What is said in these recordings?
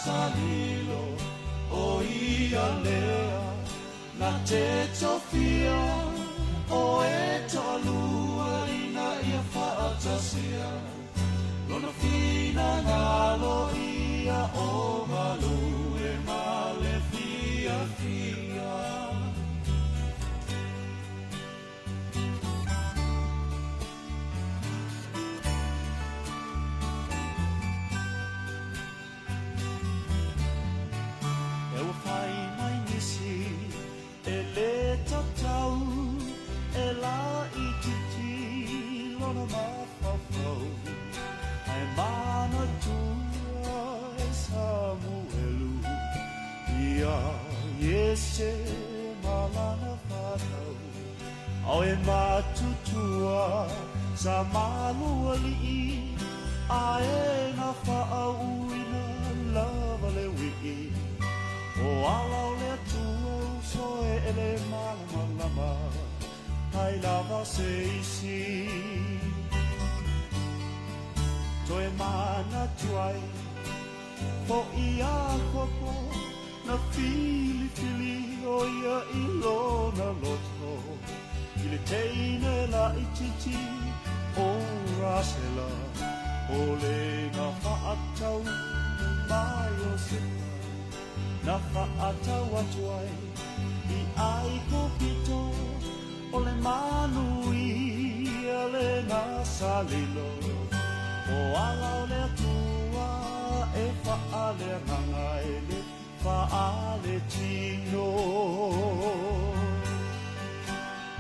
tagata lilo o ia lea na te tofia o e toalua ina ia faatasia lona finagalo ia o galue ma le fiafia. E ua fai mai nisi e lē tatau e laitiiti lona mafaufau ae manatua e Samuelu ia Iese ma lana fanau Ao e matutua sa malualii a e na faauuina lava le uii. O ala o le Atua uso e ele malamalama ai lava se isi. Toe manatu ai Foʻi Iakopo na filifili ʻo ia i lona loto i le teine laitiiti ʻo Rasela, ʻole na faatau ma Iosepa, na faatau atu ai i ʻAigupito, ʻo le manuia lena sa lilo, ʻo ala o le Atua e faaleagaga e le faaletino.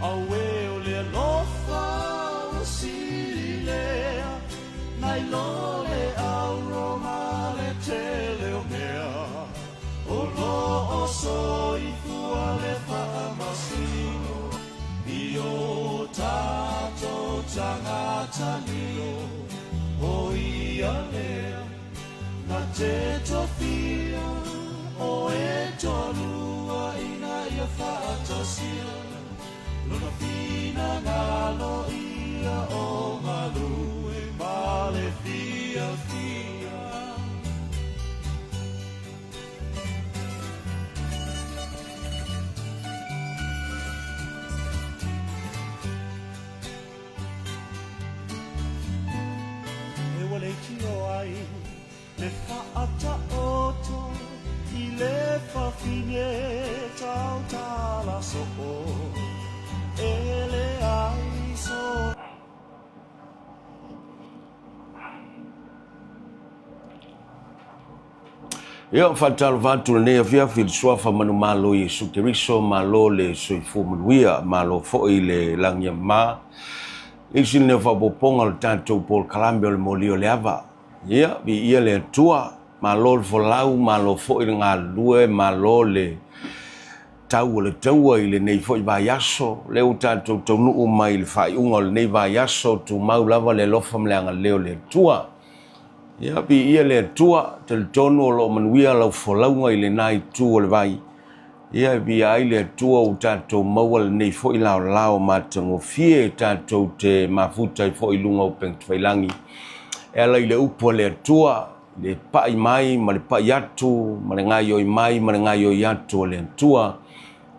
Auē o le alofa ua sili lea nai lo le auro ma le tele o mea o lo o soifua le faamasino i o tatou tagata lilo o ia lea na te tofia o e toalua ina ia faatasia lona finagalo ia o galue ma le fiafia. E ua leitio ai le faataoto i le fafine tautala soo e leai so. Ia, faatalofa atu lenei afiafi i le Suafa Manumalo Iesu Keriso, malo le soifua manuia, malo foi le lagi e mama. Le isi lenei o faaopoopoga o le tatou polokalame o le moli o le ava. Ia, viia le Atua, malo le folau, malo foi le galulue, malo le tau o le taua i lenei foi vaiaso. Lea ua tatou taunuu mai i le faaiuga o lenei vaiaso, tumau lava le alofa ma le agalelei o le Atua. Ia, viia le Atua, talitonu o lo o manuia lau folauga i lena itu o le vai. Ia, e viia ai le Atua ua tatou maua lenei foi laolao matagofie tatou te mafuta ai foi i luga o upegatafailagi e ala i le upu a le Atua, le pai mai ma le pai atu ma le gaoioi mai ma le gaoioi atu a le Atua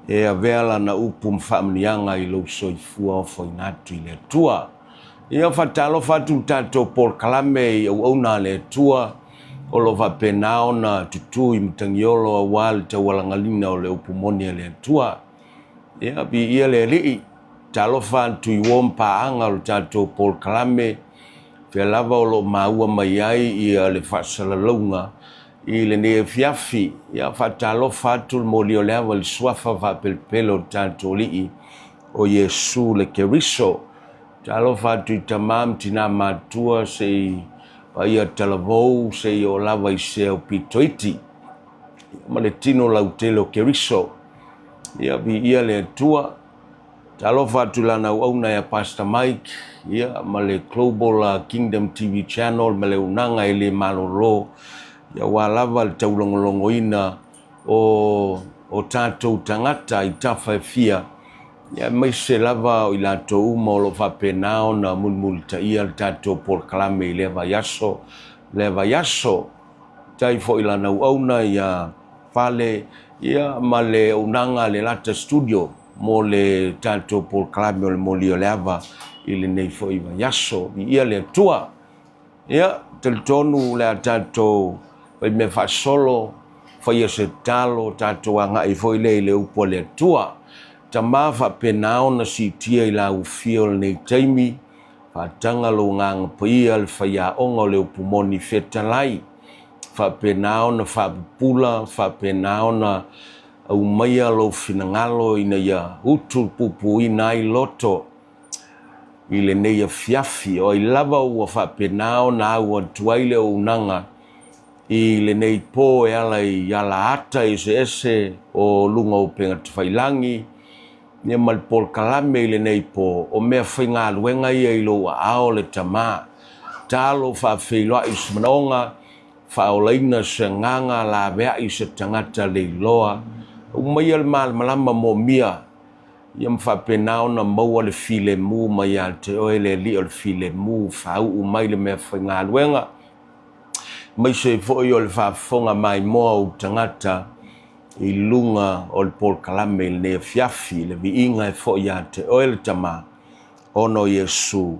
e avea lana upu ma faamanuiaga i lou soifua ofoina atu i le Atua. Ia, faatalofa atu le tatou polokalame i auauna a le Atua o lo o faapena ona tutu i matagiolo aua le taualagalina o le upu moni a le Atua. Ia, viia le Alii, talofa atu i uo ma paaga o le tatou polokalame, fea lava o lo o maua mai ai ia le faasalalauga i lenei afiafi. Ia, faatalofa atu le moli o le ava i le suafa faapelepele o le tatou Alii o Iesu le Keriso. Talofa atu i tama ma tina matutua se i paia talavou se i oo lava i se aupito iti ma le tino lautele o Keriso. Ia, viia le Atua. Talofa atu i lana auauna ia Pastor Mike, ia, ma le Global Kingdom TV Channel ma le auaunaga e le malolo, ia aua lava le taulogologoina o o tatou tagata i tafa e fia, ia aemaise lava o i latou uma o lo o faapena ona mulimulitaia le tatou polokalame i lea vaiaso, lea vaiaso. Faafetai foi i lana auauna ia Fale ia ma le auaunaga a le Lata Studio mo le tatou polokalame o le Moli o le Ava i lenei foi vaiaso. Viia le Atua. Ia, talitonu o le a tatou faimea faasolo, faia se tatalo, tatou agai foi lea i le upu a le Atua. Tama faapena ona siitia i lauufia o lenei taimi, faataga lou Agaga Paia le faiaoga o le upu moni fetalai, faapena ona faapupula, faapena ona aumaia lou finagalo ina ia utu puipuina ai loto i lenei afiafi. O ai lava ua faapena ona au atu ai le auaunaga i lenei po e ala i alaata eseese o luga o upega tafailagi, ia ma le polokalame i lenei po, o mea faigaluega ia i lou aao le Tama. Talo faafeiloai se manaoga, faaolaina se agaga laveai se tagata leiloa, aumaia le malamalama moomia, ia ma faapena ona maua le filemu mai ia te oe le Alii o le filemu, faauu mai le mea faigaluega, aemaise foi o le faafofoga maimoa o ou tagata i luga o le polokalame i lenei afiafi, le viiga e foi ia te oe le Tama, ona o Iesu.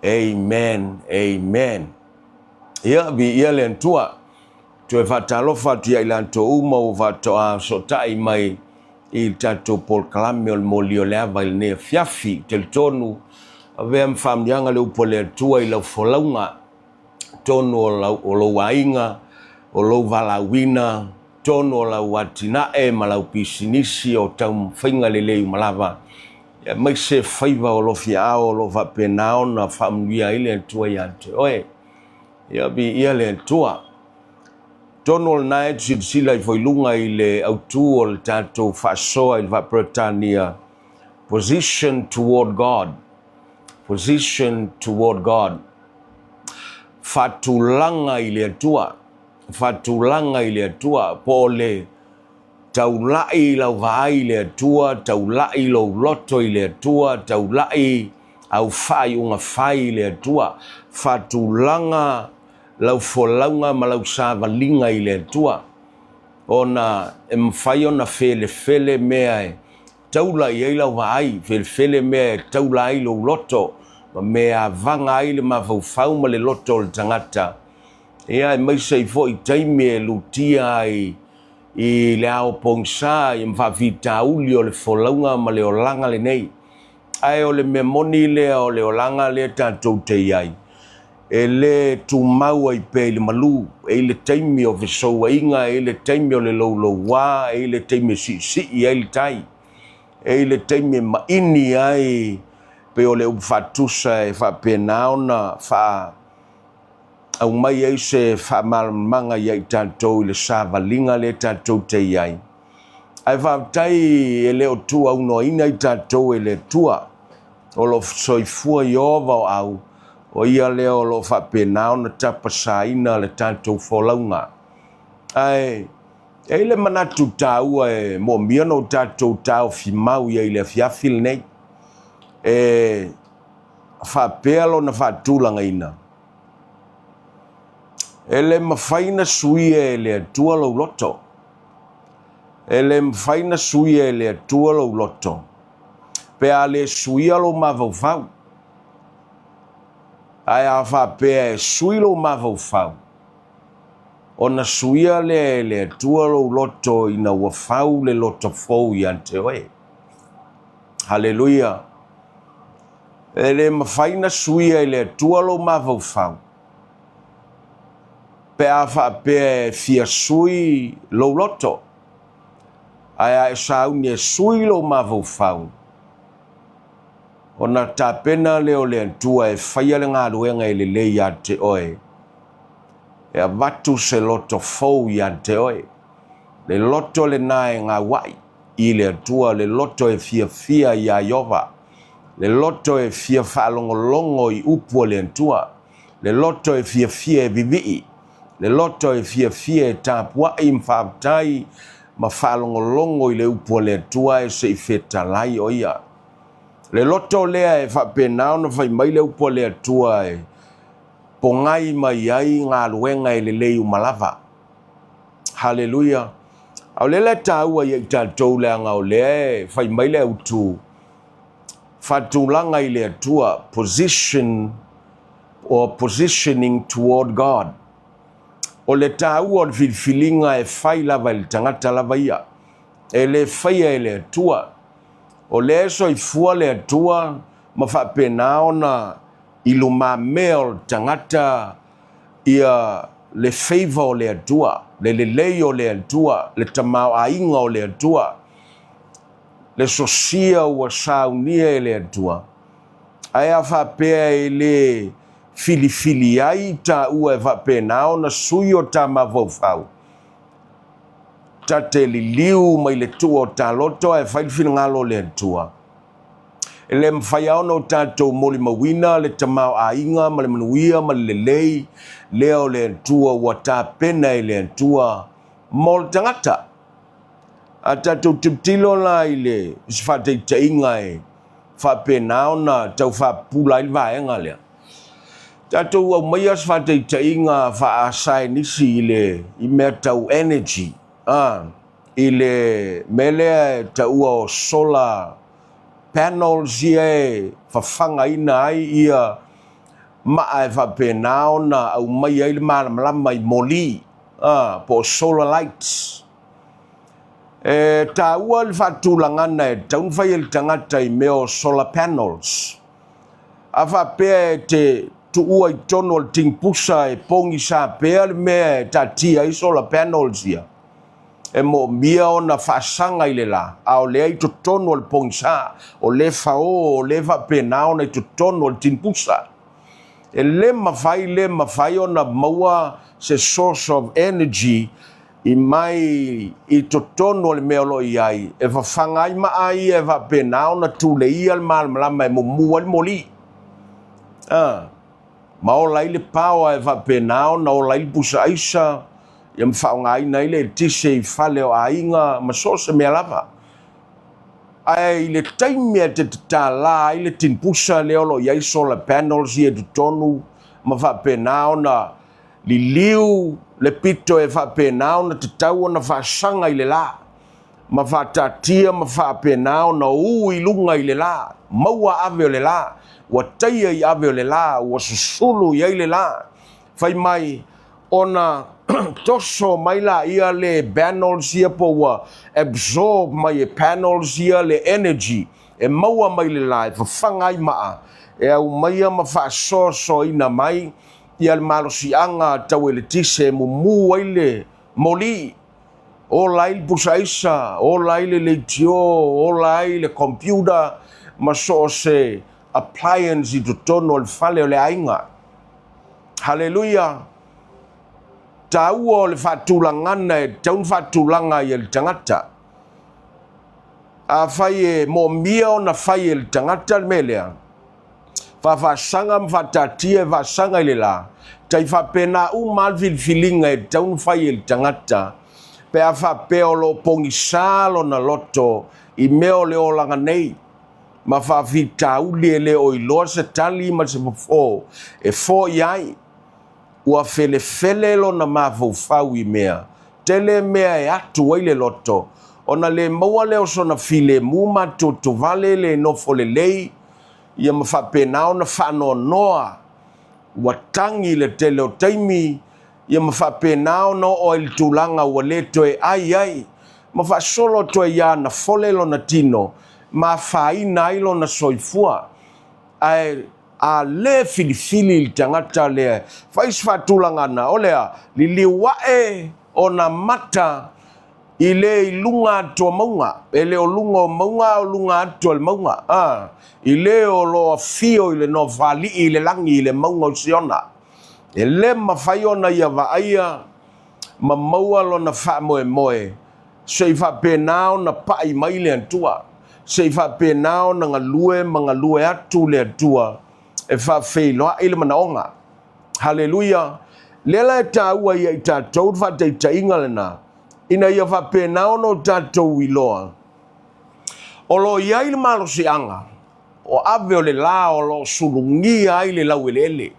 Amen, amen. Ia, viia le Atua. Toe faatalofa atu ia i latou uma ua faatoa sootai mai i le tatou polokalame o le Moli o le Ava i lenei afiafi. Talitonu, avea ma faamanuiaga le upu a le Atua i lau folauga, tonu o, lau, o lou aiga, o lou valaauina, tonu o lau atinae ma lau pisinisi o taumafaiga lelei uma lava, aemaise faiva o lofiaao o lo o faapena ona faamanuia ai le Atua ia te oe. Ia, viia le Atua. Tonu o lena e te silasila ifo i luga i le autū o le tatou faasoa i le Faa-Peretania, Position toward God. Position toward God. Faatulaga i le Atua. Faatulaga i le Atua. Po o le taulai i lau vaai i le Atua, taulai lou loto i le Atua, taulai au faaiuga fai i le Atua, faatulaga lau folauga ma lau savaliga i le Atua, ona e mafai ona felefele mea e taula i ai lau vaai, felefele mea e taula ai lou loto, ma mea e avaga ai le mafaufau ma le loto o le tagata, ia aemaise ai foi taimi e lutia ai i le ao pogisa ma faafitauli o le folauga ma le olaga lenei. Ae o le mea moni lea o le olaga lea tatou te i ai, e le tumau ai pea i le malu, e i le taimi o fesouaiga, e i le taimi o le louloua, e i le taimi e siisii ai le tai, e i le taimi e maini ai, pei o le upu faatusa e faapena ona faa aumai ai se faamalamalamaga ia i tatou i le savaliga lea tatou te i ai. Ae faafetai e le o tuuaunoaina i tatou e le Atua. O lo o soifua Ieova o au, o ia lea o lo o faapena ona tapasaina le tatou folauga. Ae e i ai le manatu taua e moomia ona o tatou taofi mau i ai i le afiafi lenei. E faapea lona faatulagaina, E le mafai na suia e le Atua lou loto. E le mafai na suia e le Atua lou loto, pe a le suia lou mafaufau. Ae a faapea e sui lou mafaufau, ona suia lea e le Atua lou loto ina ua fau le loto fou ia te oe. Haleluia! E le mafai na suia e le Atua lou mafaufau pe a faapea e fia sui lou loto. Ae a e sauni e sui lou mafaufau, ona tapena lea o le Atua e faia le galuega e lelei ia te oe, e avatu se loto fou ia te oe. Le loto lena e gauai i le Atua, le loto e fiafia iā Ieova, le loto e fia faalogologo i upu a le Atua, le loto e fiafia e vivii, le loto e fiafia e tapuai ma faafetai ma faalogologo i le upu a le Atua e se i fetalai o ia. Le loto lea e faapena ona fai mai le upu a le Atua e pogai mai ai galuega e lelei uma lava. Haleluia! A o lea la e taua ia i tatou leaga o lea e fai mai le autu, faatulaga i le Atua, position or positioning toward God. O le taua o le filifiliga e fai lava e le tagata lava ia, e le faia e le Atua. O lea e soifua le Atua ma faapena ona i lumamea o le tagata ia le favor o le Atua, le lelei o le Atua, le tamaoaiga o le Atua, le sosia ua saunia e le Atua. Ae a faapea e le filifili ai taua e faapena ona sui o ta mafaufau, ta te liliu mai le tua o ta loto ae fai le finagalo o le Atua. E le mafai lava ona o tatou molimauina le tamaoaiga ma le manuia ma le lelei lea o le Atua ua tapena e le Atua mo le tagata. A tatou tilotilo la i le se faataitaiga e faapena ona tau faapupula ai le vaega lea, tatou aumaia se faataitaiga faasaenisi i le i mea tau energy, a, i le mea lea e taua o solar panels ia e fafagaina ai ia maa e faapena ona aumai ai le malamalama i moli, a, po o solar lights. E taua le faatulagana e tatau ona fai e le tagata i mea o solar panels. A faapea e te tuua i totonu o le tinipusa e pogisa pea le mea e taatia ai solar panels ia, e moomia ona faasaga i le la, a o lea i totonu o le pogisa, o lea fao, o lea faapena ona i totonu o le tinipusa. E le mafai, le mafai ona maua se source of energy i mai i totonu o le mea o lo o i ai, e fafaga ai maa ia e faapena ona tuleia le malamalama e mumu ai le moli. A, ma ola ai le power e faapena ona ola ai le pusa aisa, ia ma faaaogaina ai le eletise i fale o aiga ma so o se mea lava. Ae i le taimi e te tatala ai le tinipusa lea o lo o i ai solar panels ia i totonu ma faapena ona liliu le pito e faapena ona tatau ona faasaga i le la, ma faataatia ma faapena ona ū i luga i le la, maua ave o le la, ua taia i ave o le la, ua susulu i ai le la. Fai mai, ona toso mai laia le panels ia po ua absorb mai e panels ia le energy e maua mai le la e fafaga ai maa e aumaia ma faasoasoaina mai ia le malosiaga tau eletise e mumu ai le moli, ola ai le pusa aisa, ola ai le leitio, ola ai le computer ma so o se appliance i totonu o le fale o le aiga. Haleluia! Taua o le faatulagana e tatau ona faatulaga ai e le tagata. Afai e moomia ona fai e le tagata le mea lea, faafaasaga ma faataatia e vaasaga i le la, tai faapena uma lava le filifiliga e tatau ona fai e le tagata, pe a faapea o lo o pogisa lona loto i mea o le olaga nei, ma faafitauli e le o iloa se tali ma se fofo e foia ai. Ua felefele lona mafaufau i mea tele mea e atu ai le loto, ona le maua lea o sona filemu matuatovale le nofo lelei ia ma faapena ona faanoanoa. Ua tagi le tele o taimi ia ma faapena ona oo ai i le tulaga ua le toe ai ai ma faasolo atu ai ia ana fole lona tino ma afaina ai lona soifua. Ae a le filifili le tagata lea fai se faatulagana, o lea, liliu ae ona mata i le i luga atu o mauga, e le o luga o mauga a o luga atu o le mauga, a, i le o lo o afio i le Nofoalii i le lagi i le mauga o Siona. E le mafai ona ia vaaia ma maua lona faamoemoe se i faapena ona pai mai le Atua, se i faapena ona galue ma galue atu le Atua e faafeiloai le manaoga. Haleluia! Lea la e taua ia i tatou le faataitaiga lena, ina ia faapena ona o tatou iloa, o lo o i ai le malosiaga o ave o le la o lo o sulugia ai le laueleele.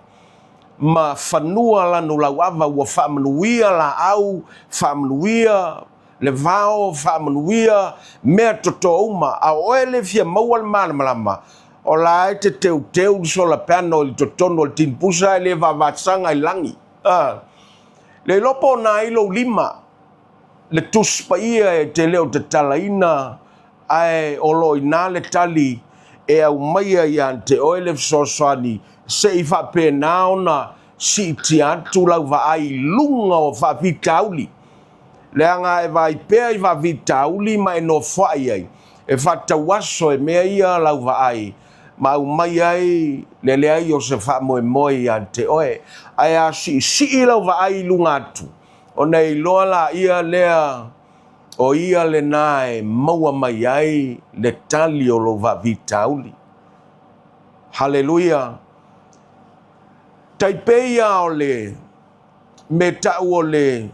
ma fanua lanulauava ua faamanuia laau, faamanuia le vao, faamanuia mea toto uma, a o oe le fia maua le malamalama, o la e te teuteu le solar panel i totonu o le tinipusa e le vaavasaga i lagi. Le iloa po o na ai lou lima le Tusi Paia e te le o tatalaina ae o lo o i ina le tali e aumaia ia te oe le fesoasoani se i faapena ona siitia atu lau vaai i luga o faafitauli. Leaga e vaai pea i faafitauli ma e nofoai ai, e faatauaso e mea ia lau vaai ma aumai ai le leai o se faamoemoe ia te oe. Ae a siisii lau vaai i luga atu, ona e iloa laia lea o ia lena e maua mai ai le tali o lou faafitauli. Haleluia! Tai pei lava o le mea tau o le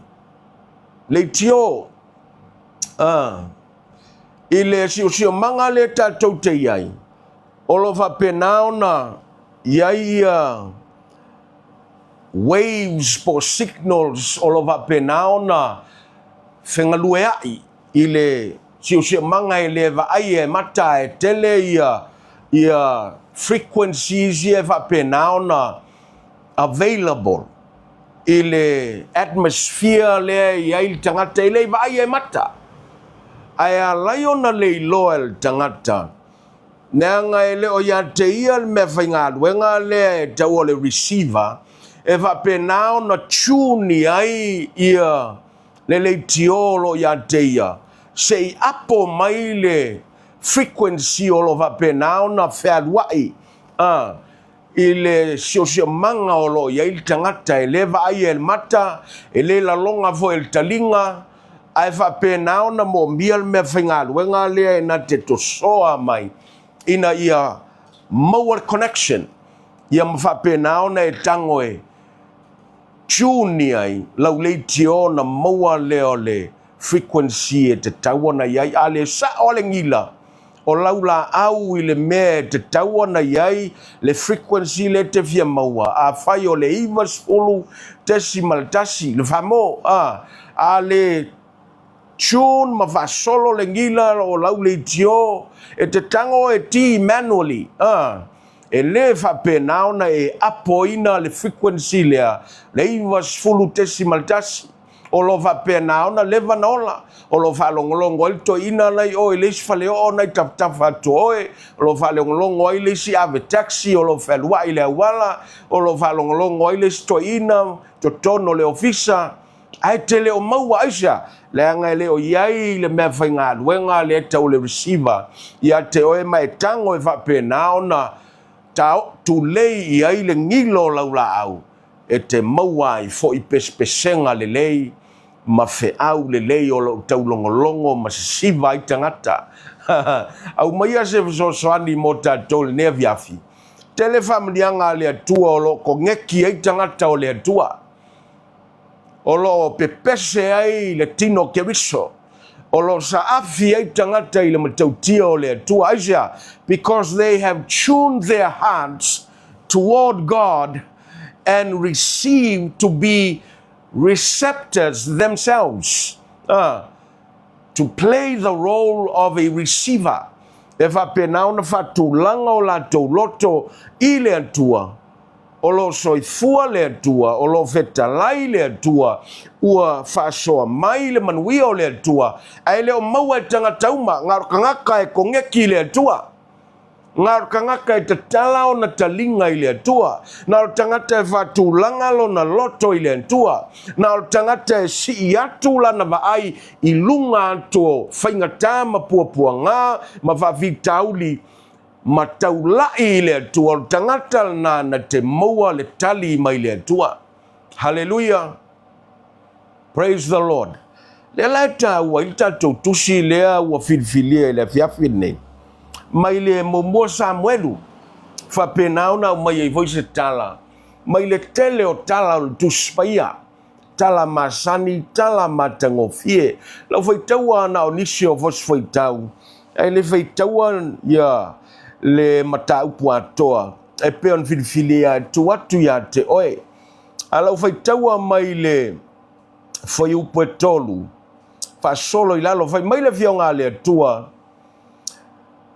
leitio i le siosiomaga lea tatou te i ai, o lo o faapena ona i ai ia waves po o signals o lo o faapena ona fegaluea'i i le siosiomaga e le vaaia e mata ae tele ia ia frequencies ia e faapena ona available i le atmosphere lea e i ai le tagata e le i vaaia e mata. Ae alai ona le iloa e le tagata leaga e le o ia te ia le mea faigaluega lea e tau o le receiver e faapena ona tune ai ia le leitio o lo o ia te ia se i apo mai le frequency o lo o faapena ona fealuai i le siosiomaga o lo o i ai le tagata e le vaaia e le mata, e le laloga foi e le taliga, ae faapena ona moomia le mea faigaluega lea e na te tosoa mai ina ia maua le connection ia ma faapena ona e tago e tune ai lau leitio ona maua lea o le frequency e tatau ona i ai. A le sao le gila o lau laau i le mea e tatau ona i ai le frequency lea e te fia maua, afai o le 90.1 le famo, a le tune ma faasolo le gila o lau leitio e te tago e ti manually, e le faapena ona e apoina le frequency lea le 90.1. O lo o faapena ona leva na ola, o lo o faalogologo ai le toeaina la i o i le isi faleoo na i tafatafa atu o oe, o lo o faalogologo ai le isi ave taxi o lo o fealuai i le auala, o lo o faalogologo ai le isi toeaina totonu o le ofisa, ae te le o maua. Aisea? Leaga e le o i ai le mea faigaluega lea tau le receiver ia te oe ma e tago e faapena ona tulei i ai le gilo o lau laau e te maua ai foi pesepesega lelei ma feau lelei o lou taulogologo ma sisiva ai tagata. Aumaia se fesoasoani mo tatou i lenei afiafi. Tele faamaliaga a le Atua o lo o kogeki ai tagata o le Atua, o lo o pepese ai le tino o Keriso, o lo o saafi ai tagata i le matautia o le Atua. Aisea? Because they have tuned their hearts toward God and received to be receptors themselves. To play the role of a receiver. E faapena ona faatulaga o latou loto i le Atua, o lo o soifua le Atua, o lo o fetalai le Atua, ua faasoa mai le manuia o le Atua, ae le o maua e tagata uma, na o le tagata e kogeki i le Atua. Na o le tagata e tatala ona taliga i le Atua. Na o le tagata e faatulaga lona loto i le Atua. Na o le tagata e sii atu lana vaai i luga atu o faigata ma puapuaga ma faafitauli ma taulai i le Atua. O le tagata lena na te maua le tali mai le Atua. Haleluia! Praise the Lord. Lea la e taua ai le tatou tusi lea ua filifilia i le afiafi lenei. Mai le muamua Samuelu, faapena ona aumai ai foi se tala, mai le tele o tala o le Tusi Paia, tala masani, tala matagofie. Lau faitaua na o nisi o fosi faitau, ae le faitaua ia le mataupu atoa e pei ona filifilia e tuu atu ia te oe. A o lau faitaua mai le fuaiupu e 3 faasolo i lalo, fai mai le Afioga a le Atua,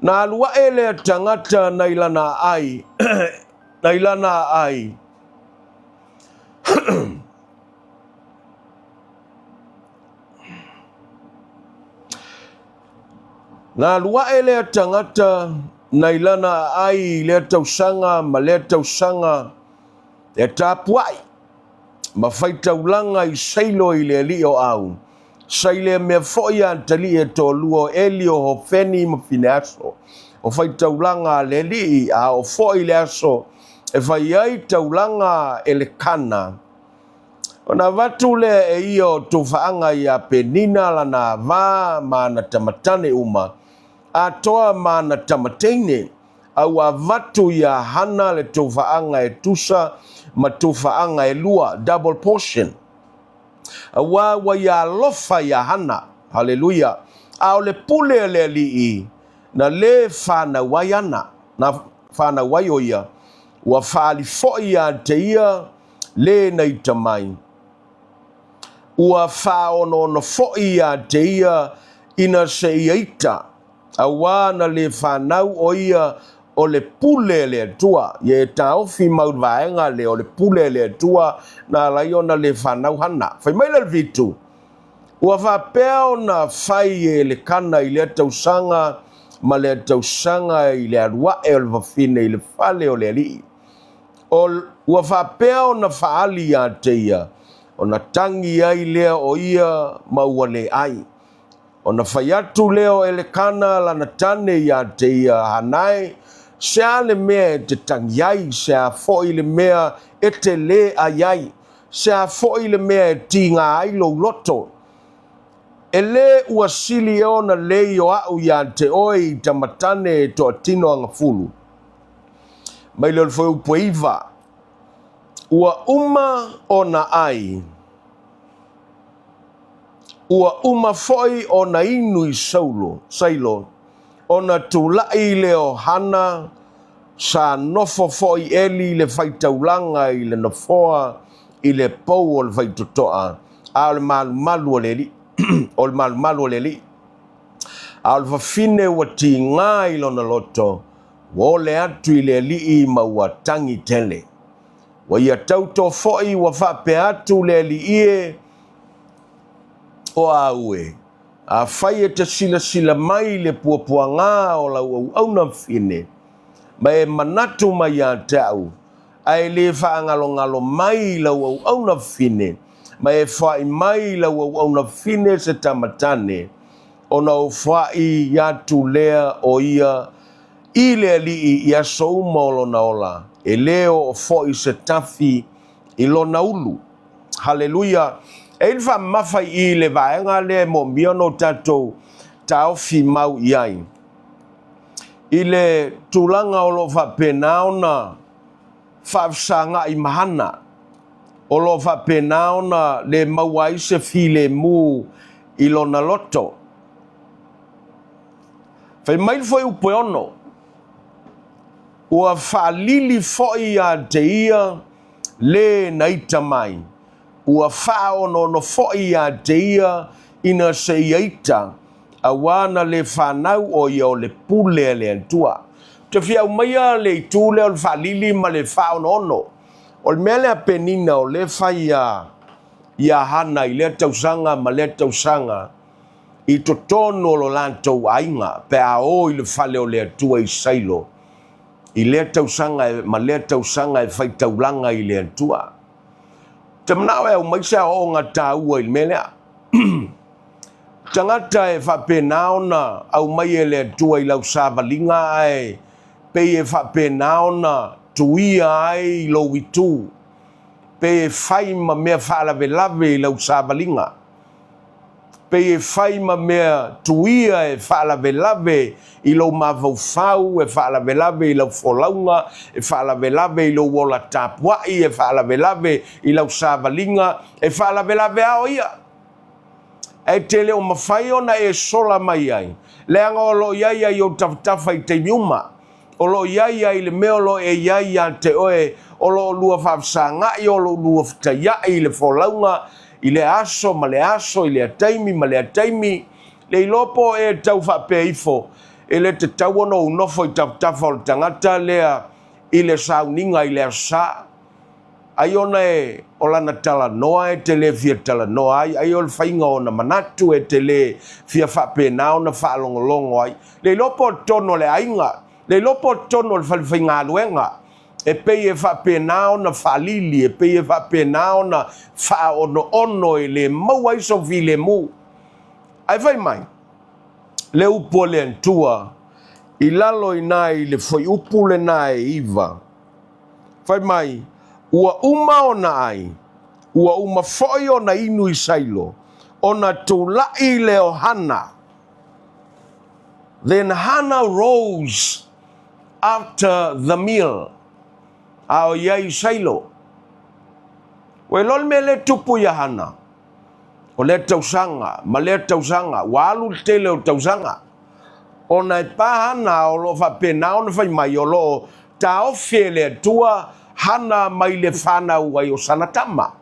Na alu ae lea tagata nai lana aai, nai lana aai, Na alu ae lea tagata nai lana aai i lea tausaga ma lea tausaga e tapuai ma faitaulaga i Seilo i le alii o Au. Sa i lea mea foi a atalii e toalua o Eli o Hofeni ma Fineaso, o faitaulaga a le alii, a oo foi le aso e fai ai taulaga a Elekana, ona avatu lea e ia o tofaaga iā Penina lana ava ma ana tamatane uma, atoa ma ana tamateine, a ua avatu iā Hana le tofaaga e tusa ma tofaaga e lua, double portion. Auā ua ia alofa iā Hana. Haleluia! A o le pule a le Alii, na lē fanau ai ana, na fanau ai o ia, ua faaali foi iā te ia lē na ita mai. Ua faaonoono foi iā te ia ina se ia ita, auā na lē fanau o ia o le pule a le Atua. Ia e taofi mau le vaega lea o le pule a le Atua na ala ai ona lē fanau Hana. Fai mai le 7, Ua faapea ona fai e Elekana i lea tausaga ma lea tausaga i le alu ae o le fafine i le fale o le alii. O, ua faapea ona faaali iā te ia, ona tagi ai lea o ia ma ua le ai. Ona fai atu lea o Elekana lana tane iā te ia, Hanae, se a le mea e te tagi ai, se a foi le mea e te lē ai ai, se a foi le mea e tīgā ai lou loto? E lē ua sili ea ona lei o a'u iā te oe i tamatane e toatino agafulu. Mai le o le fuaiupu e 9, Ua uma ona ai. Ua uma foi ona inu i Saulo, Sailo, ona tulaʻi lea o Hana, sa nofo foi Eli i le faitaulaga i le nofoa i le pou o le faitotoa, a o le malumalu o le alii, o le malumalu o le alii. A o le fafine ua tigā i lona loto, ua ole atu i le alii ma ua tagi tele. Ua ia tauto foi ua faapea atu le alii e, O au e, afai e te silasila mai i le puapuagā o lau auauna fine, ma e manatu mai iā te au, a e lē faagalogalo mai i lau auauna fine, ma e foai mai i lau auauna fine se tamatane, ona ou foai atu lea o ia i le alii i aso uma o lona ola, e lē oo foi se tafi i lona ulu. Haleluia! E i ai le faamamafa i i le vaega lea e moomia ona o tatou taofi mau i ai i le tulaga o lo o faapena ona faafesagaʻi ma hana, o lo o faapena ona le maua ai se filemu i lona loto. Fai mai le fuaiupu e 6, Ua faalili foi iā te ia lē na ita mai, ua faaonoono foi iā te ia ina se ia ita, auā na lē fanau o ia o le pule a le Atua. Ou te fia aumaia le itu lea o le faalili ma le faaonoono. O le mea lea Penina o lea fai iā, iā Hana i lea tausaga ma lea tausaga i totonu o lo latou aiga pe a o i le fale o le Atua i Sailo i lea tausaga ma lea tausaga e faitaulaga i le Atua. Ou te manao e aumai se aoaoga taua i le mea lea. Tagata e faapena ona aumai e le Atua i lau savaliga ae pei e faapena ona tuia ai i lou itu, pei e fai ma mea faalavelave i lau savaliga. Pei e fai ma mea tuia e faalavelave i lou mafaufau, e faalavelave i lau folauga, e faalavelave i lou ola tapuai, e faalavelave i lau savaliga, e faalavelave a o ia. Ae te le o mafai ona e sola mai ai, leaga o lo o i ai ai ou tafatafa i taimi uma. o lo o i ai ai le mea o lo o e i ai ia te oe, o lo o lua faafesaga'i, o lo o lua fetaia'i i le folauga i lea aso ma lea aso, i lea taimi ma lea taimi, le iloa po o e tau faapea ifo, e le tatau ona ou nofo i tafatafa o le tagata lea i le sauniga i le Aso Sa. Ai ona e o lana talanoa e te le fia talanoa ai, ai o le faiga o ona manatu e te le fia faapena ona faalogologo ai. Le iloa po o totonu o le aiga, le iloa po o totonu o le falefaigaluega, e pei e faapena ona faalili, e pei e faapena ona faaonoono e le maua ai sou filemu. Ae fai mai le upu a le Atua i lalo i ina i le fuaiupu lena e 9, Fai mai, ua uma ona ai, ua uma foi ona inu i Sailo, ona tula'i lea o Hana. Then Hana rose after the meal. A o ia i Sailo. Ua iloa le mea lea e tupu ia Hana. O lea tausaga ma lea tausaga, ua alu le tele o tausaga. Ona e pa Hana o lo o faapena ona fai mai o lo o taofi e le Atua Hana mai le fanau ai o sana tama.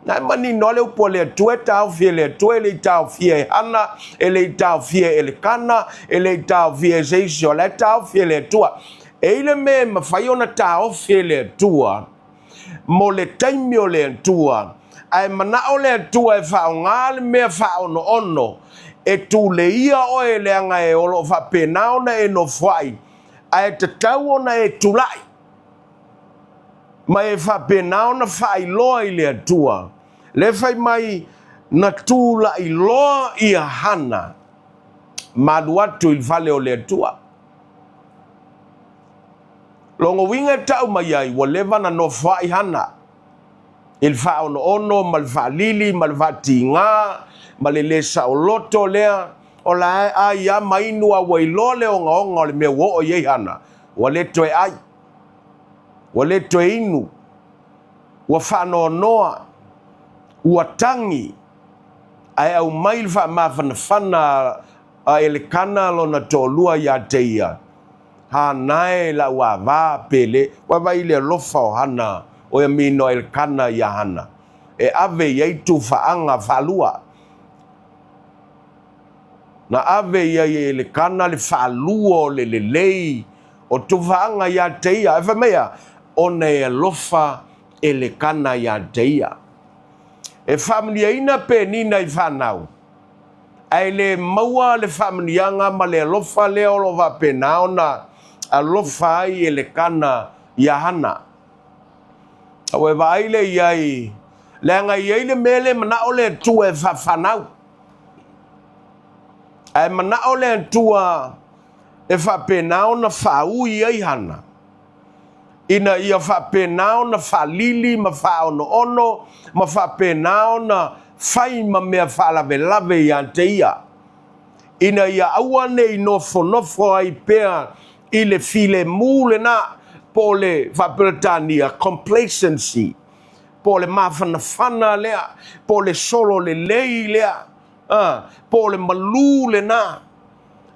Na e manino lava le upu a le Atua e taofi e le Atua e le i taofia e Hana, e le i taofia e Elekana, e le i taofia e se isi, o la e taofi e le Atua. E i le mea e mafai ona taofi e le Atua mo le taimi o le Atua, ae manao le Atua e faaaoga le mea faaonoono e tuleia oe leaga e o lo o faapena ona e nofoai, ae tatau ona e tulai ma e faapena ona faailoa i le Atua. Lea fai mai, na tulai loa ia Hana ma alu atu i le fale o le Atua. Lona uiga e tau mai ai, ua leva na nofoai Hana i le faaonoono ma le faalili ma le faatiga ma le lē saoloto lea, o la e ai a ma inu a ua iloa le ogaoga o le mea ua oo i ai Hana, ua le toe ai, ua le toe inu, ua faanoanoa, ua tagi, ae aumai le faamafanafana a Elekana lona toalua ia te ia, Hana e lau ava pele, ua vaai i le alofa o Hana, o ia mino Elekana iā Hana, e ave i ai tufaaga faalua. Na ave i ai e Elekana le faalua o le lelei o tufaaga iā te ia, ae fai mai a, ona e alofa Elekana iā te ia. E faamanuiaina Penina i fanau. Ae le maua le faamanuiaga ma le alofa lea o lo o faapena ona alofa ai Elekana iā Hana. A ua e vaai lea i ai, leaga e i ai le mea lea e manao le Atua e faafanau. Ae manao le Atua e faapena ona faaui ai Hana, ina ia faapena ona faalili ma faaonoono ma faapena ona fai ma mea faalavelave ia te ia, ina ia aua ne i nofonofo ai pea i le filemu lena, po o le faa-Peretania, complacency, po o le mafanafana lea, po o le solo lelei lea, po o le malū lena.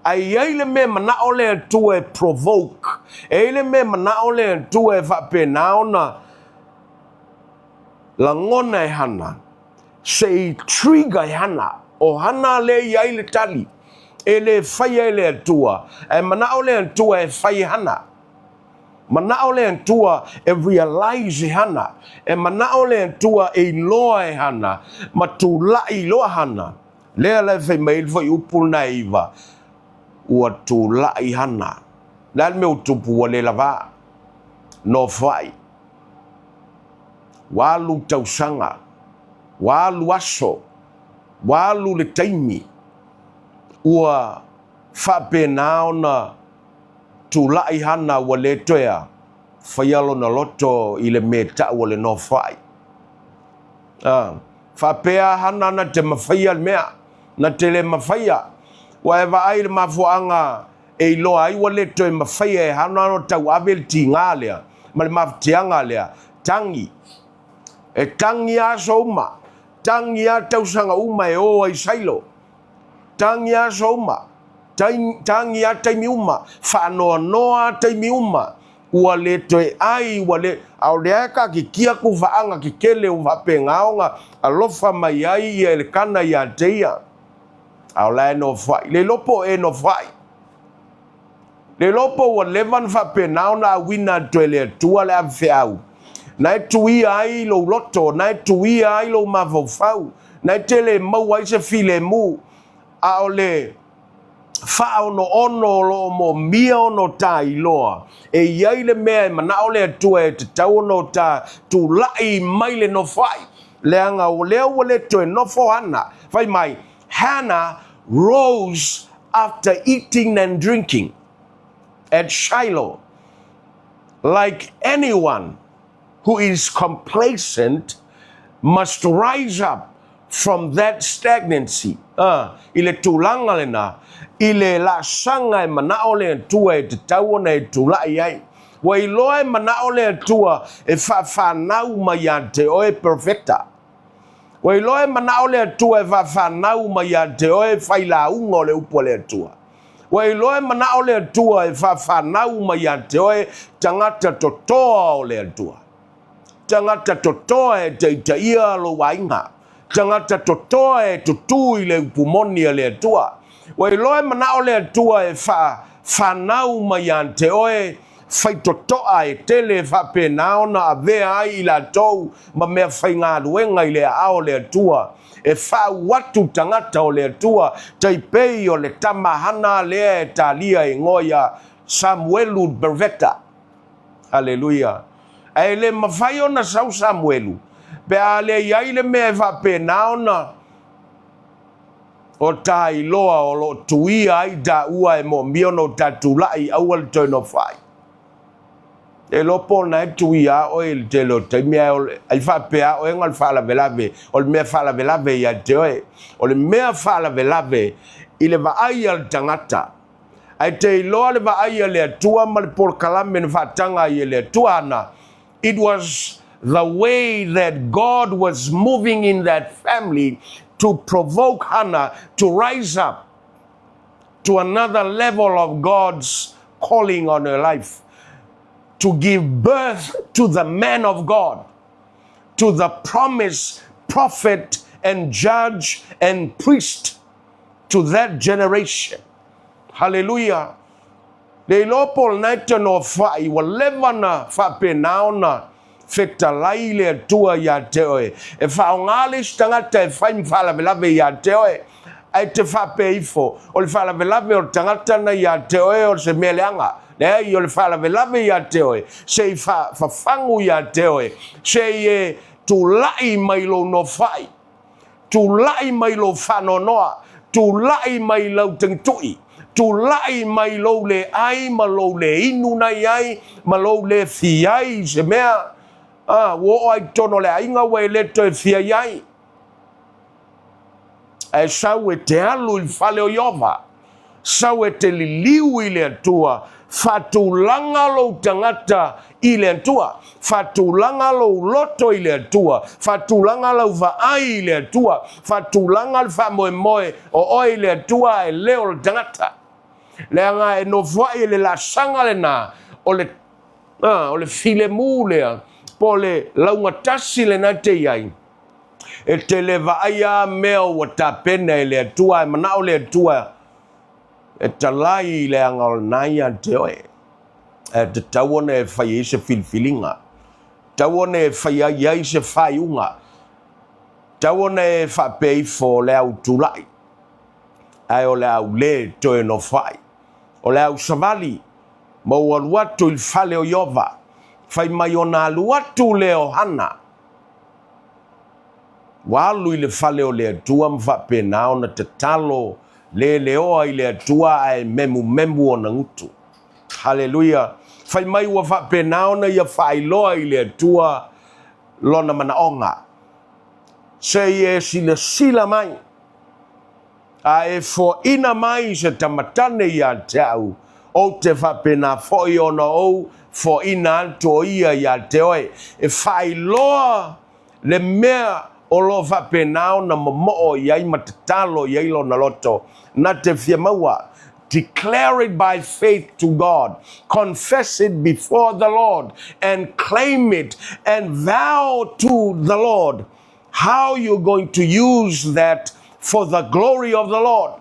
Ae i ai le mea manao le Atua e provoke, e i ai le mea manao le Atua e faapena ona lagona e Hana, se i trigger e Hana. O Hana lea e i ai le tali, e le faia e le Atua, ae manao le Atua e fai e Hana. Manao le Atua e realize e Hana, e manao le Atua e iloa e Hana, ma tulai loa Hana. Lea la e fai mai ai le fuaiupu lena e 9, ua tulai Hana. Le a le mea ua tupu ua le lavā? Nofoai. Ua alu tausaga, ua alu aso, ua alu le taimi, ua faapena ona tulai Hana ua le toe a faia lona loto i le mea e tau o le nofoai. A, faapea Hana na te mafaia le mea, na te le mafaia. Ua e vaai i le mafuaaga e iloa ai ua le toe mafaia e Hana ona tauave le tiga lea ma le mafatiaga lea, tagi. E tagi lava aso uma, tagi lava tausaga uma e o ai Sailo. Tagi lava aso uma. Tagi lava taimi uma, faanoanoa lava taimi uma, ua le toe ai, ua le, a o lea e kaakikia kuvaaga kekele ua faapena ona alofa mai ai ia Elekana ia te ia. A o la e nofoai. Le iloa po o e nofoai. Le iloa po ua leva ona faapena ona auina atu e le Atua le avefeau, na e tuia ai lou loto, na e tuia ai lou mafaufau, na e te le maua ai se filemu, a o le faaonoono o lo o moomia ona o ta iloa, e i ai le mea e manao le Atua e tatau ona o ta tulai mai le nofoai, leaga o lea ua le toe nofo Hana. Fai mai, Hannah rose after eating and drinking at Shiloh, like anyone who is complacent must rise up from that stagnancy. Uh, i le tulaga lena, i le laasaga e manao le Atua e tatau ona e tulai ai. Ua iloa e manao le Atua e faafanau mai ia te oe perfecta. Ua iloa e manao le Atua e faafanau mai ia te oe failauga o le upu a le Atua. Ua iloa e manao le Atua e faafanau mai ia te oe tagata totoa o le Atua. Tagata totoa e taitaia lou aiga. Tagata totoa e tutū i le upu moni a le Atua. Ua iloa e manao le Atua e faafanau mai ia te oe faitotoa e tele e faapena ona avea ai i latou ma mea faigaluega i le aao o le Atua, e faauu atu tagata o le Atua, tai pei o le tama hana lea e talia e igoa ia Samuelu Berveta. Haleluia! Ae le mafai ona sau Samuelu, pe a le i ai le mea e faapena ona o ta iloa o lo o tuia ai taua e moomia ona o ta tulai aua le toe nofoai. E iloa po o na e tuia a oe i le tele o taimi ae o ai faapea a oe na o le faalavelave, o le mea faalavelave ia te oe. O le mea faalavelave i le vaai a le tagata, ae te iloa le vaai a le Atua ma le polokalame na faataga ai e le Atua ana, It was the way that God was moving in that family to provoke Hannah to rise up to another level of God's calling on her life, to give birth to the man of God, to the promised prophet and judge and priest to that generation. Hallelujah. Le iloa po o lena e te nofoai, ua leva ona faapena ona fetalai le Atua ia te oe. E faaaoga le isi tagata e fai ma faalavelave ia te oe, ae te faapea ifo, o le faalavelave o le tagata na ia te oe o se mea leaga. Leai, o le faalavelave ia te oe, se i fafagu ia te oe, se i e tulai mai lou nofoai. Tulai mai lou faanoanoa, tulai mai lau tagitui, tulai mai lou le ai ma lou le inu na i ai, ma lou le fia ai i se mea, a, ua oo ai totonu o le aiga ua e le toe fia i ai. Ae sau e te alu i le fale o Ieova, sau e te liliu i le Atua, faatulaga lou tagata i le Atua, faatulaga lou loto i le Atua, faatulaga lau vaai i le Atua, faatulaga le faamoemoe o oe i le Atua ae le o le tagata. Leaga e nofoai e le laasaga lena o le, o le filemu lea, po o le laugatasi lena e te i ai, E te le vaaia a mea ua tapena e le Atua, ae manao le Atua e talai i leaga o lena ia te oe. Ae tatau ona e fai ai se filifiliga, tatau ona e fai ai ai se faaiuga, tatau ona e faapea ifo o le au tulai, ae o le au le toe nofoai. O le au savali, ma ua alu atu i le fale o Ieova, fai mai ona alu atu lea o Hana, Ua alu i le fale o le Atua ma faapena ona tatalo leleoa i le Atua ae memumemu ona gutu. Haleluia! Fai mai ua faapena ona ia faailoa i le Atua lona manaoga. Se i e silasila mai, a e foaina mai se tamatane ia te au, ou te faapena foi ona ou foaina atu o ia ia te oe, e faailoa le mea o lo o faapena ona momoo i ai ma tatalo i ai lona loto, na te fia maua. Declare it by faith to God. Confess it before the Lord and claim it and vow to the Lord how you're going to use that for the glory of the Lord.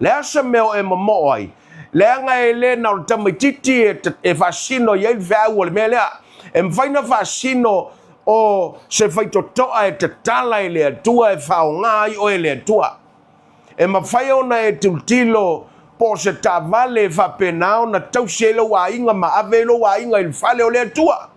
Le a se mea o e momoo ai, leaga e le na o le tamaititi e, e faasino i ai le feau o le mea lea. E mafai na faasino o se faitotoa e tatala i le Atua e faaaoga ai oe e le Atua. E mafai ona e tilotilo po o se taavale e faapena ona tausi ai lou aiga ma ave ai lou aiga i le fale o le Atua.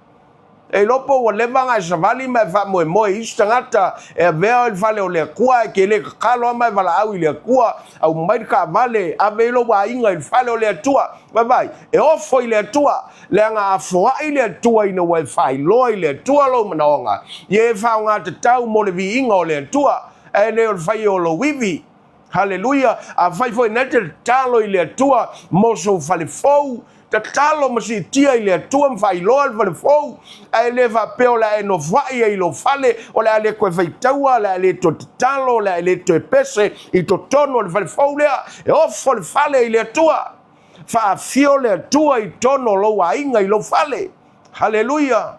E iloa po ua leva ona e savali ma e faamoemoe i isi tagata e avea oe i le fale o le Atua ae e te le tatalo lava ma e valaau i le Atua, aumai le taavale, ave ai lou aiga i le fale o le Atua. Vaavaai, e ofo i le Atua, leaga a foai le Atua ina ua e faailoa i le Atua lou manaoga, ia e faaaoga tatau mo le viiga o le Atua. Ae le o le fai o lou ivi. Haleluia! Afai foi na e te tatalo i le Atua mo sou fale fou, tatalo ma siitia i le Atua ma faailoa le fale fou, ae le faapea o le a e nofoai ai i lou fale, o le a le toe faitaua, o le a le toe tatalo, o le a le toe pese i totonu o le fale fou lea. E ofo le fale i le Atua. Faafio le Atua i totonu o lou aiga i lou fale. Haleluia!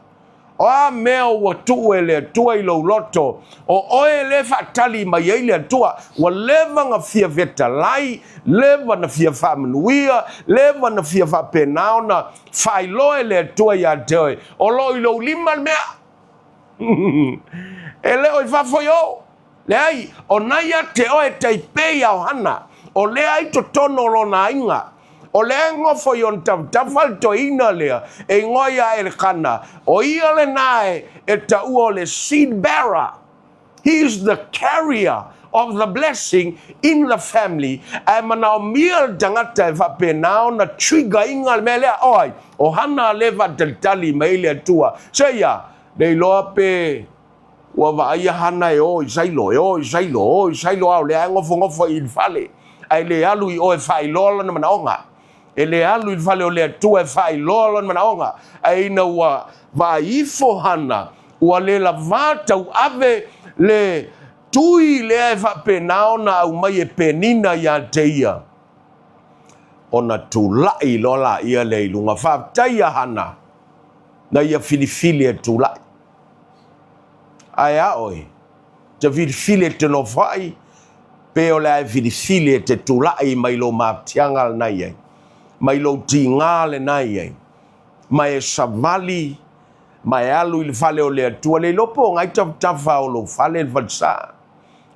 O a mea ua tuu e le Atua i lou loto, o oe lea e faatali mai ai le Atua. Ua leva na fia fetalai, leva na fia faamanuia, leva na fia faapena ona faailoa e le Atua ia te oe, o lo o i lou lima le mea. E le o i fafo i o. Leai, o na ia te oe tai pei a Ohana, o lea i totonu o lona aiga. O lea e nofo i ona tafatafa le toeaina lea e igoa ia Elekana, o ia lena e, e taua o le seed bearer. He is the carrier of the blessing in the family. Ae manaomia le tagata e faapena ona trigger ina le mea lea. O ai? O Hana lea e faatalitali mai ai le Atua. Seia, le iloa pe Ua vaai a Hana e o i Sailo, e o i Sailo, o i Sailo, a o lea e nofonofo i le fale, ae le alu i o e faailoa lona manaoga. E le alu i le fale o le Atua e faailoa lona manaoga. Ae ina ua vaai ifo Hana, ua le lavā tauave le tui lea e faapena ona aumai e Penina ia te ia, ona tulai loa laia lea i luga. Faafetai ia Hana na ia filifili e tulai. Ae a oe, te filifili e te nofoai, pe o le a e filifili e te tulai mai lou mafatiaga lena i ai, mai lou tigā lena i ai, ma e savali, ma e alu i le fale o le Atua. Le iloa po o ngai tafatafa o lou fale le falesa,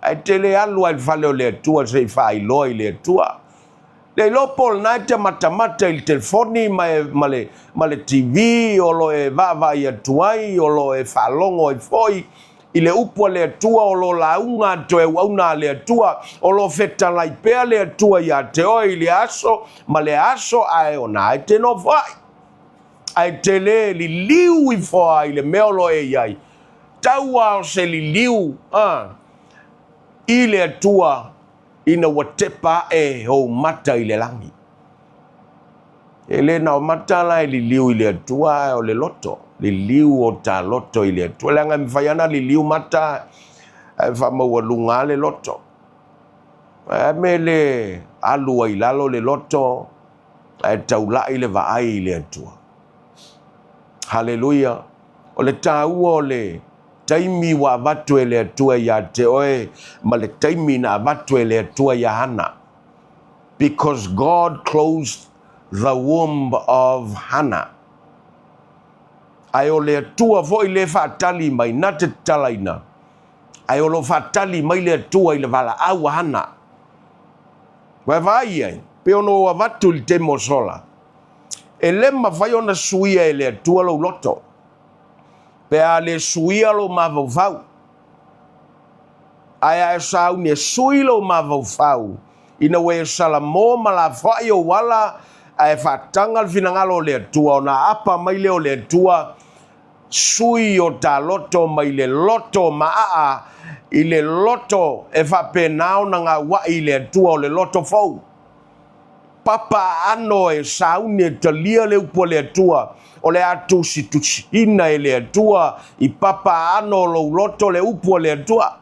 ae te le alu lava i le fale o le Atua se i faailoa i le Atua. Le iloa po o lena e te matamata i le telefoni ma, e, ma, le, ma le TV o lo e vaavaai atu ai, o lo e faalogo ai foi i le upu a le Atua, o lo lauga atu e auauna a le Atua, o lo fetalai pea le Atua ia te oe i le aso ma le aso, ae ona e te nofo ai. Ae te le liliu ifo ai i le mea o lo e i ai. Tau lava o se liliu a, i le Atua ina ua tepa ae ou mata i le lagi. E le na o mata la e liliu i le Atua ae o le loto, liliu o ta loto i le Atua. Leaga e mafai ana liliu mata ae faamaualuga lava le loto. Ae me le alu ai i lalo le loto ae taulai le vaai i le Atua. Haleluia! O le taua o le taimi ua avatu e le Atua ia te oe ma le taimi na avatu e le Atua ia Hana. Because God closed the womb of Hana. Ae o le Atua foi le faatali mai na te tatalaina. Ae o lo faatali mai le Atua i le valaau a Hana. Vaevaai ai, pe ono o avatu i le taimi o sola. E le mafai ona suia e le Atua lou loto. Pe a le suia lou mafaufau. Ae a e sauni e sui lou mafaufau, ina ua e salamo ma lafoai ou ala, ae faataga le finagalo o le Atua, ona aapa mai lea o le Atua, sui o ta loto mai le loto maaa i le loto e faapena ona gauai i le Atua o le loto fou. Papa aano e sauni e talia le upu a le Atua, o le a tusitusiina e le Atua i papa aano o lou loto le upu a le Atua.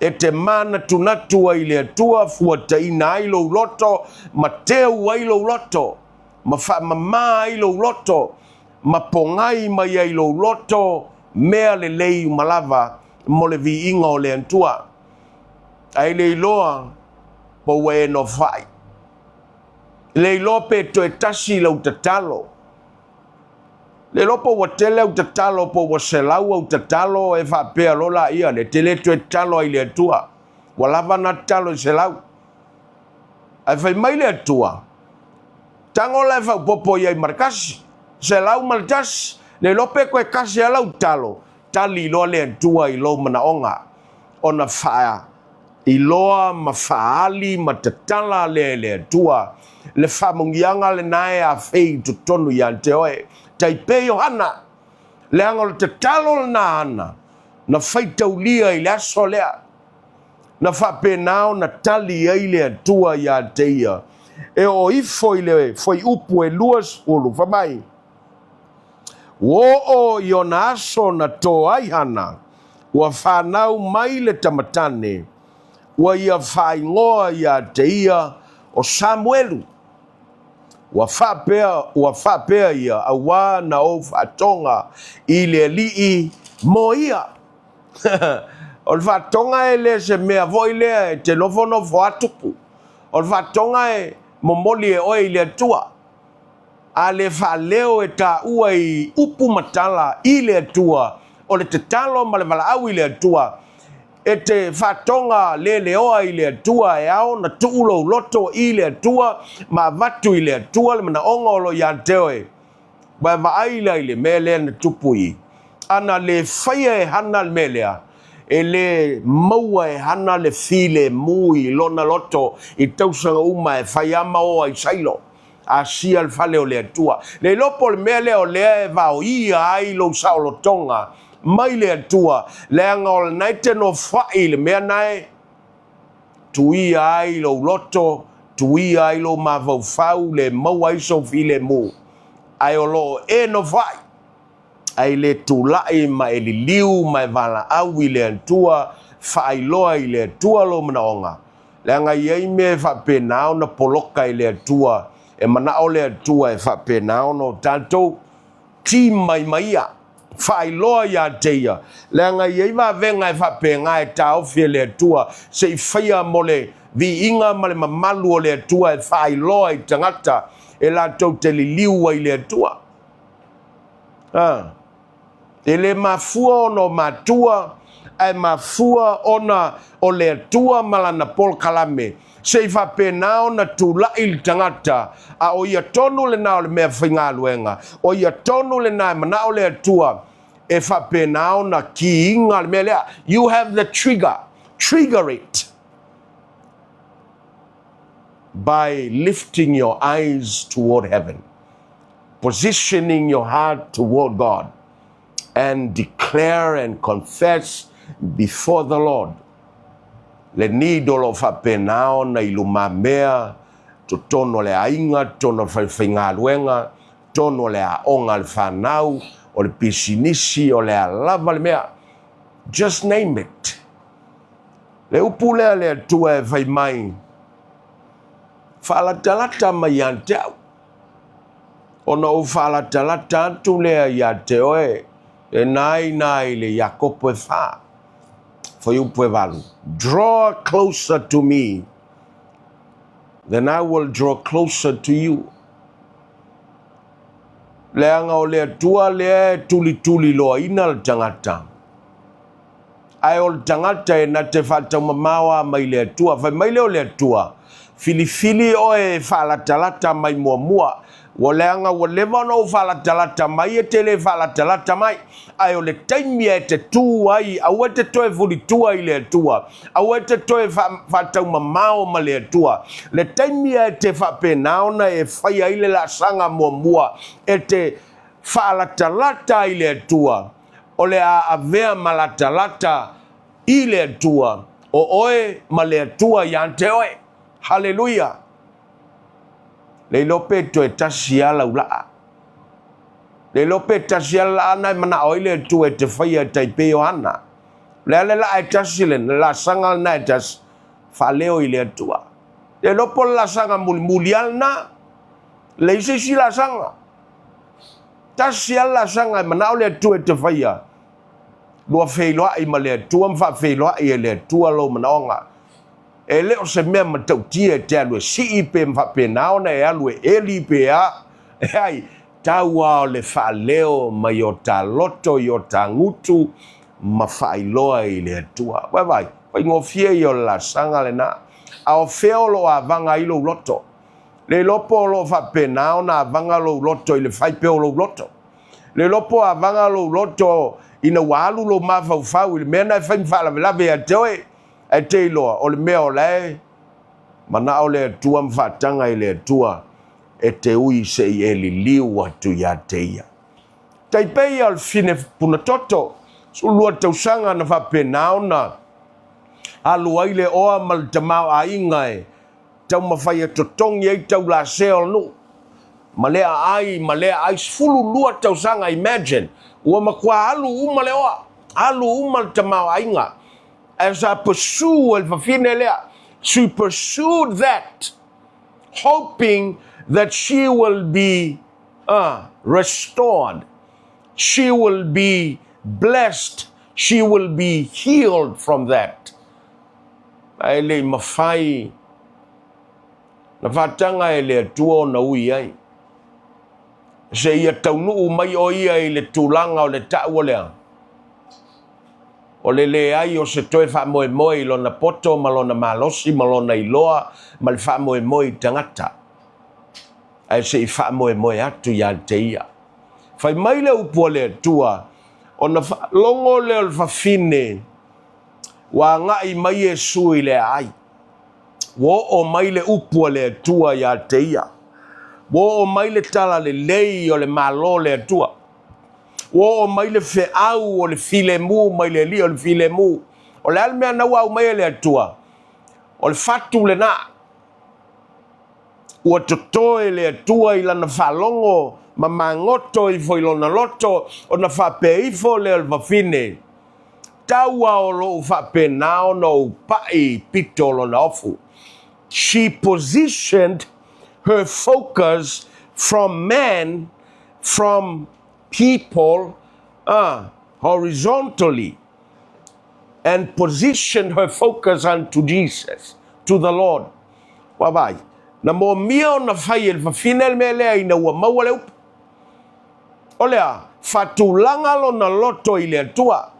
E te mānatunatu ai i le Atua, fuataina ai lou loto, ma teu ai lou loto, ma faamamā ai lou loto, ma pogai mai ai lou loto mea lelei uma lava mo le viiga o le Atua. Ae le iloa po ua e nofoai. Le iloa pe toe tasi lau tatalo. Le iloa po ua tele au tatalo po ua selau au tatalo e faapea loa laia le te le toe tatalo ai i le Atua. Ua lava na tatalo i selau. Ae fai mai le Atua, tago la e faaopoopo i ai ma le kasi, 101. Le iloa pe toe kasi lava lau tatalo, tali loa le Atua i lou manaoga ona faailoa ma faaali ma tatala lea e le Atua le faamanuiaga lena e afei i totonu ia te oe. Tai pei o Hana, leaga o le tatalo lena a Hana na faitaulia i le aso lea, na faapena ona tali ai le Atua ia te ia, e oo ifo i le fuaiupu e 20, fai mai, Ua oo i ona aso na tō ai Hana, ua fanau mai le tamatane, ua ia faaigoa ia te ia o Samuelu. Ua faapea, ua faapea ia, auā na ou faatoga i le Alii mo ia. O le faatoga e le se mea foi lea e te nofonofo a tupu. O le faatoga e momoli e oe i le Atua. A le faaleo e taua i upu ma tala i le Atua, o le tatalo ma le valaau i le Atua, e te faatoga leleoa i le Atua e ao ona tuu lou loto i le Atua ma avatu i le Atua le manaoga o lo o ia te oe. Ua e vaai la i le mea lea na tupu i Ana le faia e Hana le mea lea, e le maua e Hana le filemu i lona loto i tausaga uma e fai ama o ai Sailo. Asia le fale o le Atua. Le iloa po o le mea lea o lea e vaoia ai lou saolotoga mai le Atua, leaga o lena e te nofoai i le mea na e tuia ai lou loto, tuia ai lou mafaufau, le maua ai sou filemu, ae o lo o e nofoai. Ae le tulai ma e liliu ma e valaau i le Atua, faailoa i le Atua lou manaoga, leaga e i ai mea e faapena ona poloka e le Atua, e manao le Atua e faapena ona o tatou ti mai ma Ia, faailoa ia te Ia, leaga e i ai vavega e faapena e taofi e le Atua se i faia mo le viiga ma le mamalu o le Atua e faailoa i tagata e latou te liliu ai i le Atua. A. E le mafua ona o matua, ae mafua ona o le Atua ma Lana polokalame, se i faapena ona tulai le tagata, a o ia tonu lena o le mea faigaluega, o ia tonu lena e manao le Atua e faapena ona kiiga le mea lea. You have the trigger. Trigger it by lifting your eyes toward heaven. Positioning your heart toward God and declare and confess before the Lord le need o lo o faapena ona i lumamea totonu o le aiga, totonu o le falefaigaluega, totonu o le aoga a le fanau, o le pisinisi, o le a lava le mea. Just name it. Le upu lea a le Atua e fai mai, Faalatalata mai ia te au. Ona ou faalatalata atu lea ia te oe, e nāina ai le Iakopo e fā, fuaiupu e valu. Draw closer to me, then I will draw closer to you. Leaga o le Atua lea e tulituliloaina le tagata. Ae o le tagata e na te faataumamao a mai le Atua. Fai mai lea o le Atua, Filifili oe e faalatalata mai muamua. Ua leaga ua leva ona ou faalatalata mai e te le faalatalata mai. Ae o le taimi e te tu ai, aua e te toe fulitua i le Atua. Aua e te toe faataumamao ma le Atua. Le taimi e te faapena ona e fai ai le laasaga muamua, e te faalatalata ai i le Atua. O le a avea ma latalata i le Atua, o oe ma le Atua ia te oe. Haleluia! Le iloa pe toe tasi a lau laa. Le iloa pe tasi a le laa na e manao ai le Atua e te faia e tai pei o Hana. Le a le laa e tasi le laasaga lena e tasi, faaleo i le Atua. Le iloa po o le laasaga mulimuli lava lena, leai se isi laasaga. Tasi lava le laasaga e manao le Atua e te faia, lua feiloai ma le Atua ma faafeiloai e le Atua lou manaoga. E le o se mea matautia e te alu e sii pe faapena ona e alu e eli pe a. Leai, tau lava o le faaleo mai o ta loto i o ta gutu ma faailoa i le Atua. Vaai, faigofie ia o le laasaga lena. A o fea o lo o avaga ai lou loto? Le iloa po o lo o faapena ona avaga lou loto i le fai pea o lou loto. Le iloa po o avaga lou loto ina ua alu lou mafaufau i le mea na e fai ma faalavelave ia te oe. Ae te iloa, o le mea o la e manao le Atua ma faataga i le Atua e te ui se i e liliu atu ia te ia. Tai pei ia o le fine punatoto, 12 tausaga na faapena ona alu ai le oa ma le tamaoaiga e taumafai e totogi ai taulasea o le nuu. Ma lea ai, ma lea ai, 12 tausaga, imagine, ua matua alu uma le oa, alu uma le tamaoaiga. Ae sa pursue e le fafine lea, she pursued that, hoping that she will be restored, she will be blessed, she will be healed from that. Ae le i mafai na faataga e le Atua ona ui ai. Seia taunuu mai o ia i le tulaga o le taua lea, o le leai o se toe faamoemoe i lona poto ma lona malosi ma lona iloa ma le faamoemoe i tagata, ae se i faamoemoe atu ia te ia. Fai mai le upu a le Atua, ona faalogo lea o le fafine ua agai mai Iesu i le aai. Ua oo mai le upu a le Atua ia te ia. Ua oo mai le tala lelei o le Malo o le Atua. Ua oo mai le feau o le filemu mai le Alii o le filemu. O le a le mea na ua aumai e le Atua? O le fatu lena. Ua totoe le Atua i lana faalogo ma magoto ifo i lona loto, ona faapea ifo lea o le fafine, Tau a o lou faapena ona ou paʻi i pito o lona ofu. She positioned her focus from man, from people, horizontally, and positioned her focus unto Jesus, to the Lord. Ua vaai, na mōmia ona fai e le fafine le mea lea ina ua maua le upu. O le a? Faatulaga lona loto i le Atua.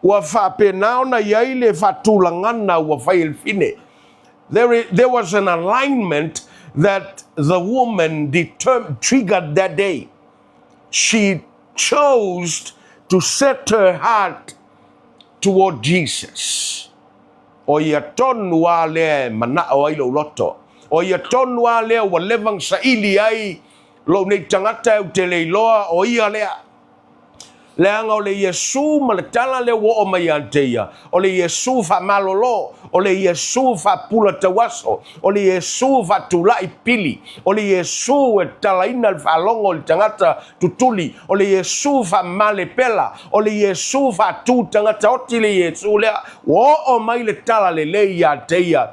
Ua faapena ona i ai le faatulagana ua fai e le fine. There, there was an alignment that the woman determined, triggered that day. She chose to set her heart toward Jesus. ʻO ia tonu lava lea e manaʻo ai lou loto. ʻO ia tonu lava lea ua leva ona saili ai lou nei tagata e ou te le iloa ʻo ia lea. Leaga o le Iesū ma le tala lea ua oo mai ia te ia, o le Iesū faamalolo, o le Iesū faapula tauaso, o le Iesū faatulaʻi pili, o le Iesū e talaina le faalogo i le tagata tutuli, o le Iesū faamale pela, o le Iesū faatū tagata oti le Iesū lea. Ua oo mai le tala lelei ia te ia,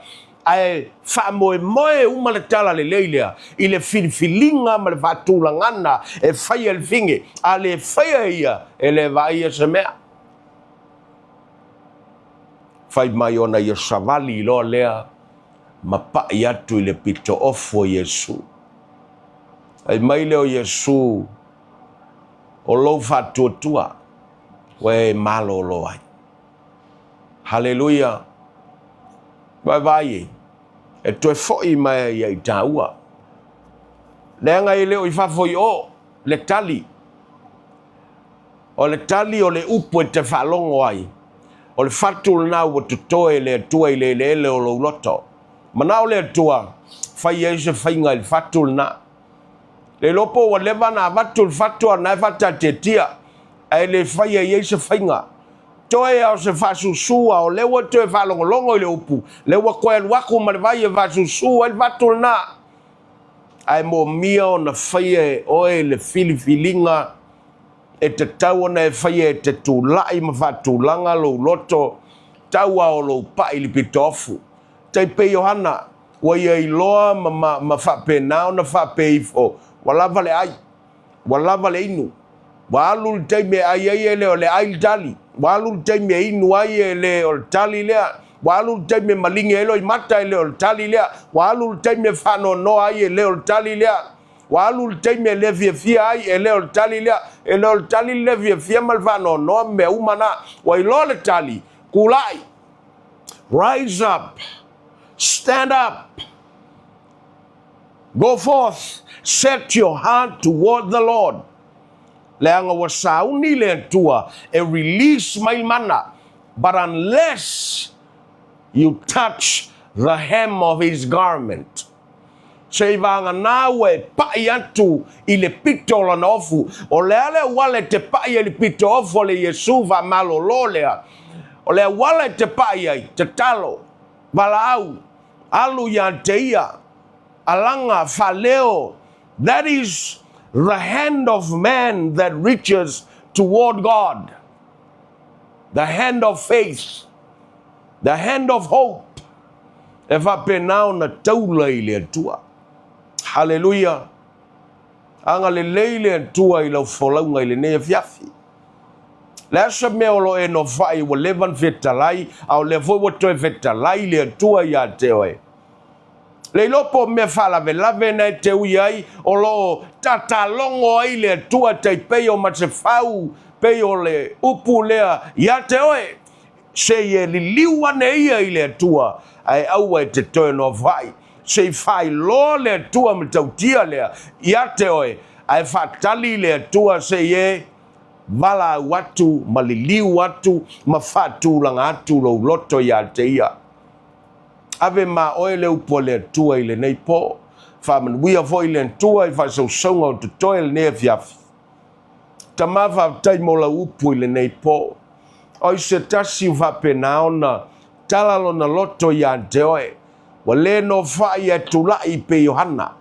ae faamoemoe uma le tala lelei lea i le filifiliga ma le faatulagana e faia e le fine, a le faia e ia, e le vaaia se mea. Fai mai ona ia savali loa lea ma paʻi atu i le pito ofu o Iesū. Fai mai lea o Iesū, O lou faatuatua ua e malōlō ai. Haleluia! Vaevae e, e toe foʻi mai ia i tāua. Leaga e le o i fafo i o le tali. O le tali o le upu e te faalogo ai, o le fatu lena ua totoe e le Atua i le eleele o lou loto. Manao le Atua, fai ai se faiga i le fatu lena. Le iloa po ua leva ona avatu le fatu a o lena e faataatiatia, ae le faia i ai se faiga. Toe a o se faasusu a o lea ua toe faalogologo i le upu, lea ua toe alu aku ma le vai e faasusu ai le fatu lena. Ae moomia ona faia e oe le filifiliga e tatau ona e faia e te tulai ma faatulaga lou loto tau a o lou paʻi i le pitoafu. Tai pei Iohana, ua ia iloa ma, ma, ma faapena ona faapea ifo, ua lava le ai, ua lava le inu, ua alu le taimi e ai ai e le o le ai le tali, ua alu le taimi e inu ai e le o le tali lea, ua alu le taimi e maligi ai loimata e le o le tali lea, ua alu le taimi e faanoanoa ai e le o le tali lea, ua alu le taimi e le fiafia ai e le o le tali lea, e le o le tali le fiafia ma le faanoanoa ma mea uma na. Ua iloa le tali, tulai, rise up, stand up, go forth, set your heart toward the Lord. Leaga ua sauni le Atua e release mai mana, but unless you touch the hem of his garment. Seivaganā ua e paʻi atu i le pito o lana ofu. O le a le auala e te paʻi ai i le pito ofu o le Iesū faamalōlō lea? O le auala e te paʻi ai, tatalo, valaau, alu iā te ia, alaga, faaleo, that is the hand of man that reaches toward God, the hand of faith, the hand of hope, e faapena ona taula i le Atua. Haleluia! Agalelei le Atua i lau folauga i lenei afiafi. Le a se mea o lo o e nofoai ua leva ona fetalai, a o lea foi ua toe fetalai le Atua iā te oe. Le iloa po o mea faalavelave na e te ui ai, o lo o tatalogo ai le Atua tai pei o Masefau, pei o le upu lea iā te oe, Se i e liliu ane ia i le Atua, ae aua e te toe nofoai. Se i faailoa le Atua matautia lea ia te oe, ae faatali le Atua se i e valaau atu ma liliu atu ma faatulaga atu lou loto ia te ia. Ave ma oe le upu a le Atua i lenei po. Faamanuia foi le Atua i faasausauga o totoe lenei afiafi. Tama faafetai mo lau upu i lenei po. Oi se tasi ua faapena ona tala lona loto iā te oe. Ua le nofoai e tulai pe Iohana.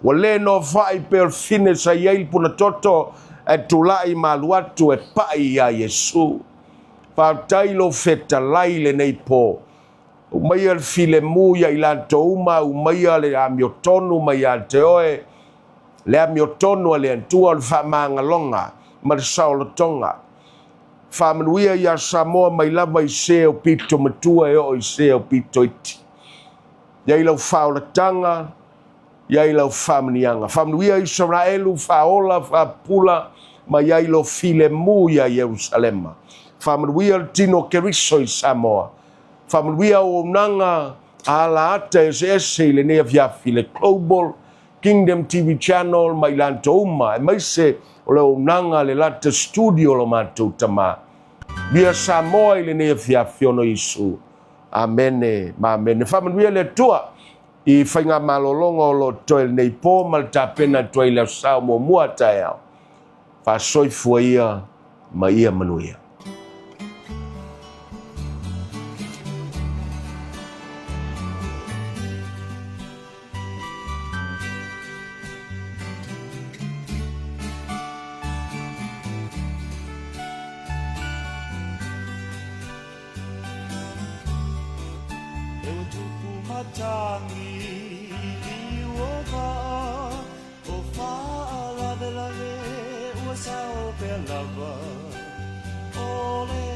Ua le nofoai pe o le fine sa i ai le punatoto e tulai ma alu atu e paʻi iā Iesu. Faafetai lou fetalai i lenei po. Aumaia le filemu ia i latou uma, aumaia le amiotonu mai iā te oe, le amiotonu a le Atua o le faamagaloga ma le saolotoga. Faamanuia iā Samoa mai lava i se o pito matua e oo i se o pito iti. Ia i lau faaolataga, ia i lau faamanuiaga. Faamanuia Isaraelu, faaola, faapula, ma ia i lo filemu iā Ierusalema. Faamanuia le tino o Keriso i Samoa. Faamanuia auaunaga a ala ata eseese i lenei afiafi, le Global Kingdom TV Channel ma i latou uma, aemaise o le auaunaga a le Lata Studio o lo matou tama. Via Samoa i lenei afiafi ona o Iesu. Amene ma amene. Faamanuia le Atua i faigamalologa o lo o totoe lenei po ma le tapena atu ai i le Aso Sa o muamua a taeao. Faasoifua ia ma ia manuia. E ua tupu matangi i liu o vaa, o faalavelave ua sao pea lava. O le.